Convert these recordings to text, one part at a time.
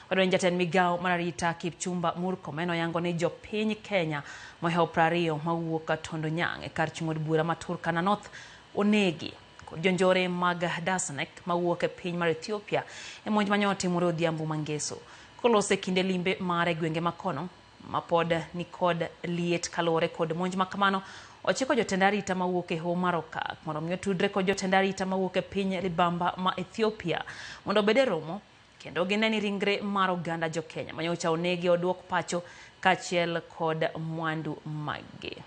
Wadwani jatend migao mar arita Kipchumba Murkomen oyango ni jopiny Kenya mohewo 20 mawuok Tondonyang' e kar chung' od bura ma Turkana North onegi kod jonjore mag Dasnek mawuok e piny mar Ethiopia e monj mane otimore odhiambo mangeso. Koloso e kinde limbe mare e gwenge makono mapod nikod liet kaluwore kod monj makamano, ochiko jotend arita mawuok e hoho mar Okak mondo mi otudre kod jotend arita mawuok e piny libamba ma Ethiopia mondo obed e romo kendo gine ni ringre mar oganda jo-Kenya manyocha onegi oduok pacho kaachiel kod mwandu maggi.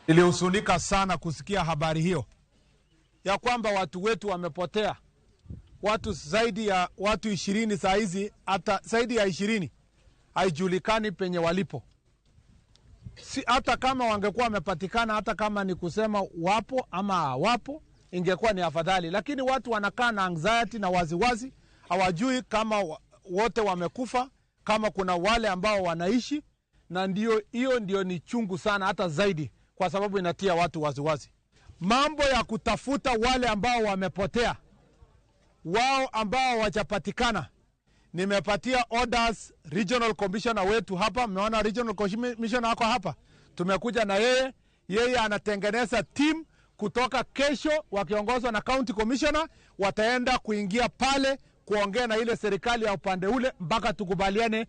Nilihuzunika sana kusikia habari hiyo ya kwamba watu wetu wamepotea, watu zaidi ya watu 20 saa hizi, hata zaidi ya 20 haijulikani penye walipo. Si, hata kama wangekuwa wamepatikana, hata kama ni kusema wapo ama hawapo, ingekuwa ni afadhali, lakini watu wanakaa na anxiety na waziwazi, hawajui kama wote wamekufa, kama kuna wale ambao wanaishi, na ndio hiyo ndio ni chungu sana hata zaidi, kwa sababu inatia watu waziwazi. Mambo ya kutafuta wale ambao wamepotea, wao ambao hawajapatikana, nimepatia orders regional commissioner wetu hapa. Mmeona regional commissioner wako hapa, tumekuja na yeye. Yeye anatengeneza team kutoka kesho, wakiongozwa na county commissioner, wataenda kuingia pale kuongea na ile serikali ya upande ule mpaka tukubaliane.